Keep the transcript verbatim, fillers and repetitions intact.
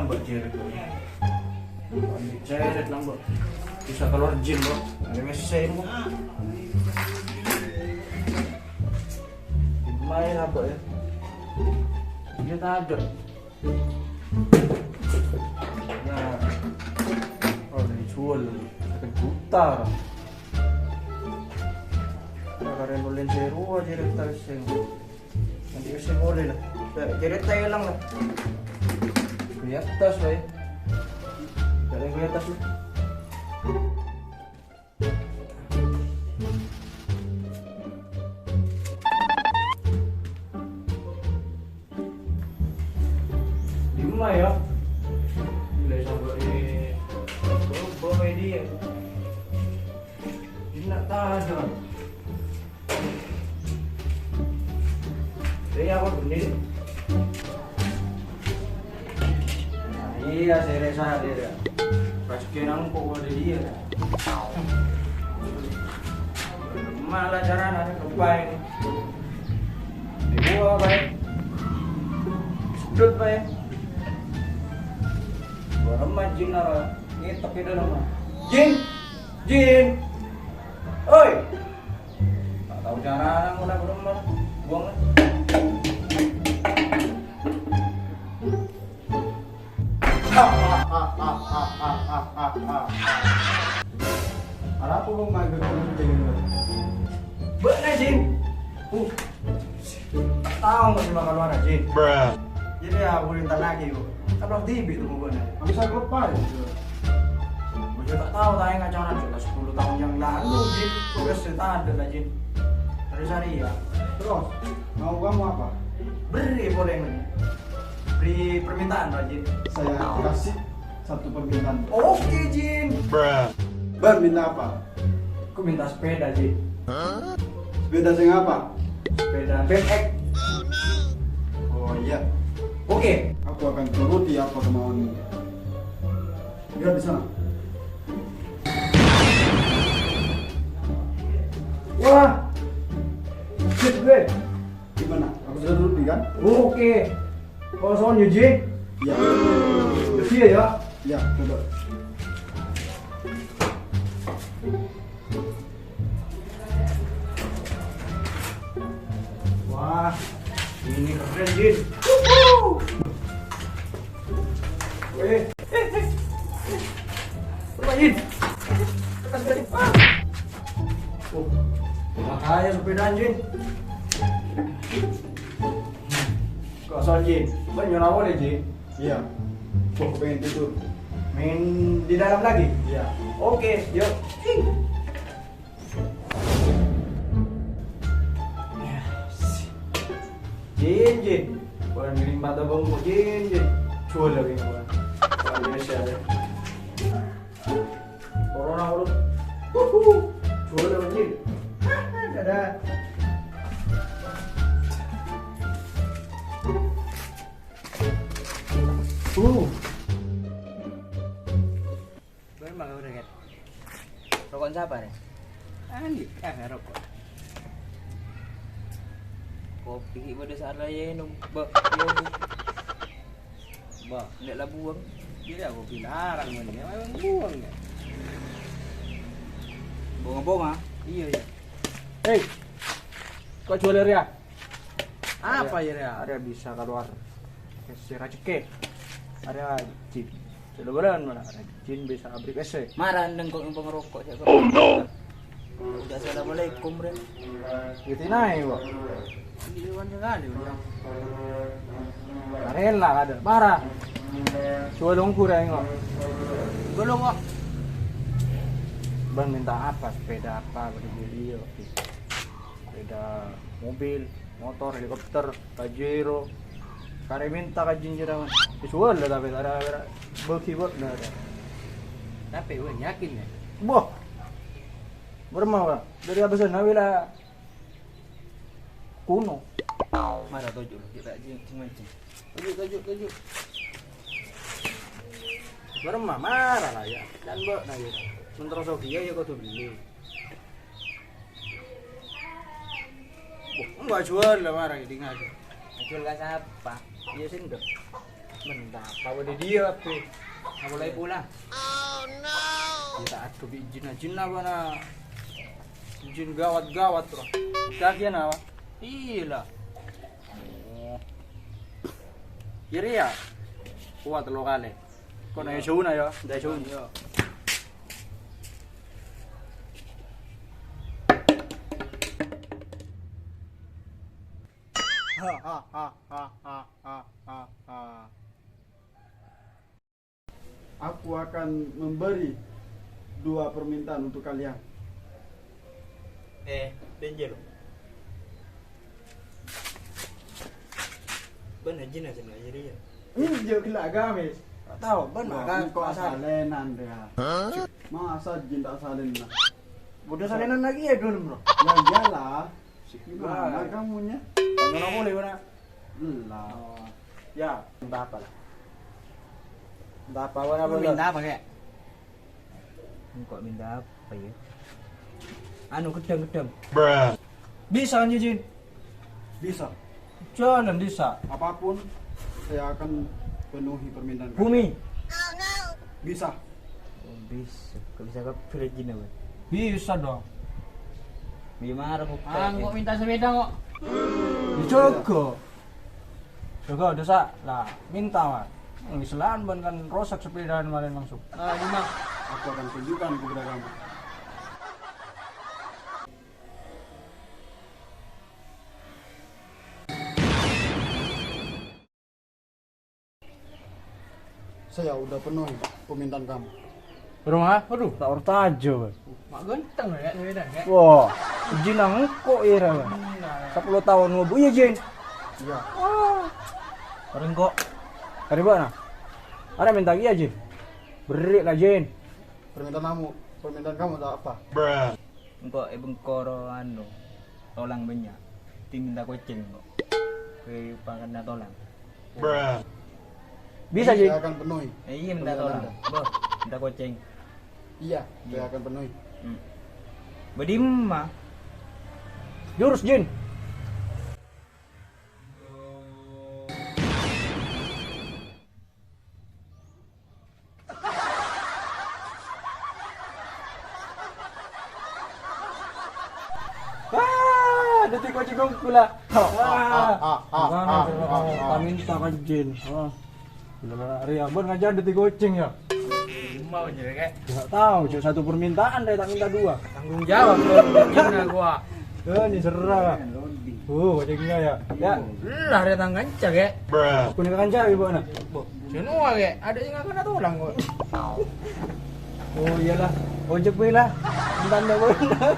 Mbok ceret, Mbok. Ceret lah, Mbok. Bisa keluar jin, Mbok. Ada mesin, Mbok. Main apa ya? Dia tak ada. Nah. Oh, dijual. Satu juta. Nah, karena nulen seru aja, Rek, tak sing. Nanti bisa boleh lah. Jadi tak hilang lah. Di atas, Pak, ya. Dari di atas lah. Di mana ya? Mulai sampai di bawah ini ya. Ini nak tahan, Bang. Jadi apa bener? Nah, iya, saya rasa dia. Pas kenang kok ada dia. Malah cara nanya ke Pak ini. Di gua, Pak. Sedut, Pak. Gua remat jin apa? Ngetok di dalam, Pak. Jin! Jin! Oi! Tak tahu cara anak udah belum, Mas. Buang lah. Ada apa lu main begini? Bener, Jin. Uh. Tahu nggak sih makan luar, Jin? Jadi ya, aku minta lagi, Bu. Kan waktu ibi tuh, Bu, nih. Bisa lupa ya? Gue juga tak tahu, tanya ngacaran sudah sepuluh tahun yang lalu, Jin. Terus cerita ada lah, Jin. Terus hari ya. Terus, mau kamu apa? Beri boleh ini. Beri permintaan, Pak Jin. Saya kasih satu permintaan. Oke, Jin. Bang, minta apa? Aku minta sepeda, Jin. Sepeda sing apa? Sepeda B M X. Oh iya. Oke. Aku akan turuti apa kemauanmu. Lihat di sana. Wah. Shit, gue. Gimana? Aku sudah turuti, kan? Oke. Kosong, Yuji? Ya. Bersih ya? Ya, coba. Wah, ini keren, Jin. Wuhu. Weh. Coba, Jin. Oh, makanya sepedaan, Jin. Kosong, Jin. Bang, nyono awal ya, Jin? Iya. Wah, aku pengen tidur. Main di dalam lagi? Iya. Oke, yuk. Jin, Jin. Orang ngirim mata bongkok, Jin, Jin. Jual lagi, orang. Orang Indonesia, ya. Corona, orang. Wuhu. Jual lagi, Jin. Dadah. Uh. Bagaimana udah, Kat? Rokokan siapa, Rek? Andi, ah, rokok. Kopi ki pada saat raya ini, Mbak. Iya, Bu. Bah, ndak lah buang. Iya, kopi larang, men. Ya, memang buang, ya. Bunga-bunga? Iya, iya. Hei, kok jual ya? Apa ya, Ria? Area bisa keluar. Kasih rezeki. Area jin. Coba-coba mana? Area jin bisa abrik ese. Marah nengkok yang pengerokok, cek. Oh, no. Udah, assalamualaikum, Ren. Gitu naik, kok. Ini Iwan sekali, udah. Rela ada. Marah. Coba dong kurang, kok. Belum, kok. Bang minta apa? Sepeda apa? Beli, beli, oke. Sepeda mobil, motor, helikopter, Pajero. Kare minta ka jin jera, Mas. Wis wala tapi lara, lara bagi, Bos. Nah, lara. Tapi gue yakin ya. Boh. Beremah, Pak. Dari apa sana, wila kuno. Marah tojo, kita jing, jing mancing. Tojo, tojo, tojo. Beremah, marah lah ya. Dan, Mbok, nah, ya. Mentero Sofia ya kudu beli. Wah, enggak jual lah, marah ini, nggak ada. Jual ka sapa? Iya, sing dok. Bâ'na apa bâdâ è diyâ, Api? Apa la èpola? Iyâ, ta' adu bi' jin-jin apa, na? Jin gawat-gawat, bro. Kagiyan apa? Iyâ, la. Oh. Iyâ, rèya. Kowat lo kalè. Kok nanya sauna, ya? Nanya sauna. Iya. Ha, ha, ha, ha, ha, ha, ha, ha. Aku akan memberi dua permintaan untuk kalian. Eh, Denjel. Bâ'na jin aja na, jadi ya. Ini juga gila gamis. Tak tahu, bâ'na. Wah, kan engkau pasal. Asalenan deh. Masa jin tak salin, nah? Udah salinan lagi ya dulu, bro. Ya iyalah. Gimana kamunya? Tanya apa boleh, bro? Lah. Oh. Ya, minta apa lah? Minta apa, Bang? Lu minta apa, Kek? Engko' minta apa, ya? Anu, gedang, gedang. Bisa, kan, Jin? Bisa. Jangan bisa. Apapun, saya akan penuhi permintaan kalian. Bumi. Bisa. Oh, bisa. Kok bisa kepilih gini, Bang? Bisa dong. Gimana, Bang? Ah, kok minta sepeda kok? Dijogo. Jaga dosa. Lah, minta, Bang. Ngiselan ban kan rosak sepedaan kemarin langsung. Ah, ini, Bang. Aku akan tunjukkan kepada kamu. Saya udah penuhi permintaan kamu. Rumah? Aduh, tak urut aja, Bang. Mak ganteng ya, sepeda, ya? Wah, jin engko' ira, Bang. Nah. Sepuluh tahun ngobu, iya, Jin? Iya. Wah. Bareng kok. Kari, Bang, nah. Ada minta iya, Jin? Beri lah, Jin. Permintaan kamu, permintaan kamu tak apa? Engko' è bengkoro anu, tolang bannya'. Ti minta kocèng kok. Kè pakanna tolang. Bisa, Jin? Saya akan penuhi. Eh, iya, minta tolang. Permintaan Anda. Boh, minta kocèng. Iya, saya akan penuhi. Hmm. Bâdâ è dimma? Jurus, Jin. Ah, dâddhi kocèng kula. Ah, ah, ah, ah, gimana ah, kalau ah, ah. Paminta ka jin? Ah. Gila, Ri, ampon ngajak dâddhi kocèng, ya? Mau jadi, Kek? Nggak tahu, cuma satu permintaan, dia tak minta dua. Tanggung jawab, kalau gimana gua? Eh, ini serah. Oh, kocèngnya, ya? Ya. Lah, dia tanggung jawab, Kek. Aku nih kanca, ibu, anak. Bo, semua, Kek. Ada yang nggak kena tulang, kok. Oh, iyalah. Ojek, gue lah. Bentar, bentar, bentar.